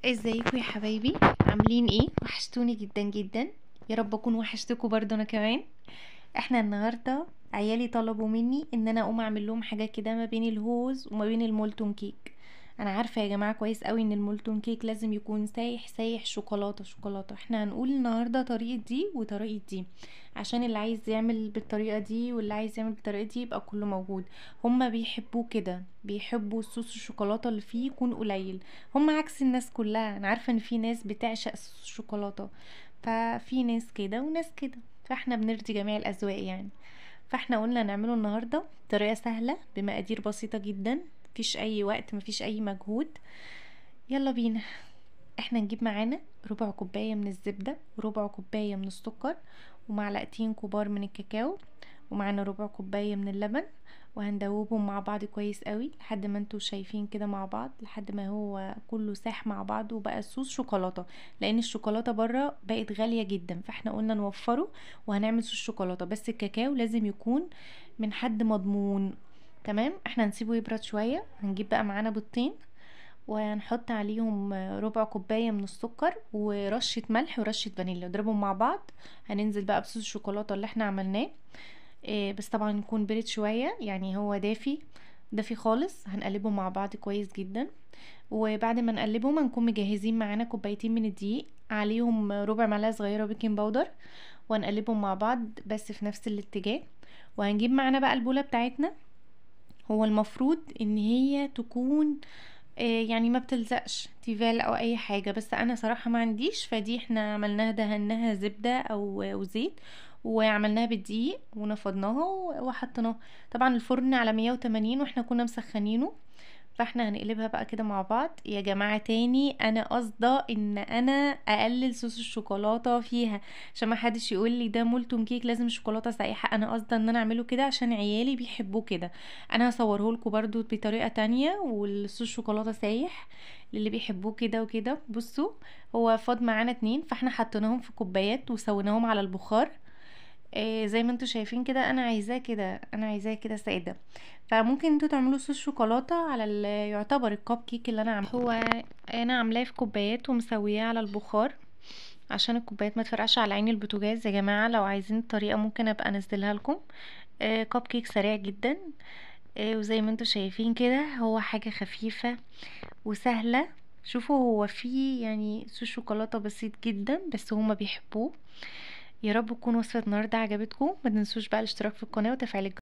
ازيكم يا حبايبي؟ عاملين ايه؟ وحشتوني جدا جدا. يا رب اكون وحشتكم برضو انا كمان. احنا النهارده عيالي طلبوا مني ان انا اقوم اعمل لهم حاجة كده ما بين الهوز وما بين ال molten cake. انا عارفه يا جماعة كويس قوي ان ال molten cake لازم يكون سايح سايح شوكولاتة شوكولاته. احنا هنقول النهارده طريقه دي وطريقه دي، عشان اللي عايز يعمل بالطريقة دي واللي عايز يعمل بالطريقة دي يبقى كله موجود. هما بيحبوه كده، بيحبوا صوص الشوكولاتة اللي فيه يكون قليل. هما عكس الناس كلها. انا عارفه ان في ناس بتعشق صوص الشوكولاته، ففي ناس كده وناس كده، فاحنا بنرضي جميع الاذواق يعني. فاحنا قلنا نعمله النهارده بطريقة سهلة بمقادير بسيطة جدا، مفيش اي وقت مفيش اي مجهود. يلا بينا. احنا نجيب معانا ربع كوباية من الزبدة، وربع كوباية من السكر، ومعلقتين كبار من الكاكاو، ومعانا ربع كوباية من اللبن، وهندوبهم مع بعض كويس قوي لحد ما انتوا شايفين كده مع بعض، لحد ما هو كله ساح مع بعض وبقى صوص شوكولاتة. لان الشوكولاتة بره بقت غالية جدا، فاحنا قلنا نوفره وهنعمل صوص شوكولاتة. بس الكاكاو لازم يكون من حد مضمون. تمام، احنا هنسيبه يبرد شوية. هنجيب بقى معانا بيضتين، وهنحط عليهم ربع كوباية من السكر ورشه ملح ورشه فانيليا، نضربهم مع بعض. هننزل بقى بصوص الشوكولاتة اللي احنا عملناه، إيه بس طبعا يكون برد شوية، يعني هو دافي دافي خالص. هنقلبهم مع بعض كويس جدا، وبعد ما نقلبهم هنكون مجهزين معانا كوبايتين من الدقيق، عليهم ربع معلقه صغيرة baking powder، وهنقلبهم مع بعض بس في نفس الاتجاه. وهنجيب معانا بقى البوله بتاعتنا. هو المفروض ان هي تكون يعني ما بتلزقش تيفال او اي حاجة، بس انا صراحة ما عنديش، فدي احنا عملناها دهناها زبدة او زيت، وعملناها بالدقيق ونفضناها وحطيناها. طبعا الفرن على 180 واحنا كنا مسخنينه، فاحنا هنقلبها بقى كده مع بعض يا جماعة. تاني انا قصده ان انا اقلل صوص الشوكولاتة فيها، عشان ما حدش يقول لي ده molten cake لازم شوكولاتة سايحه. انا قصده ان انا اعمله كده عشان عيالي بيحبوه كده. انا هصوره لكم برده بطريقة تانية والصوص الشوكولاتة سايح للي بيحبوه كده وكده. بصوا هو فاض معانا 2، فاحنا حطيناهم في كوبايات وسويناهم على البخار. زي ما انتوا شايفين كده. انا عايزاه كده، انا عايزاه كده ساده. فممكن انتوا تعملوا صوص شوكولاتة على يعتبر الكب كيك اللي انا عاملاه. هو انا عاملاه في كوبايات ومسوياه على البخار عشان الكوبايات ما تفرقعش على عين البوتاجاز. يا جماعة لو عايزين الطريقة ممكن ابقى انزلها لكم. كب كيك سريع جدا، وزي ما انتوا شايفين كده هو حاجة خفيفة وسهلة. شوفوا هو فيه يعني صوص شوكولاتة بسيط جدا، بس هما بيحبوه. يا رب تكون وصفة النهارده عجبتكم. ما تنسوش بقى الاشتراك في القناة وتفعيل الجرس.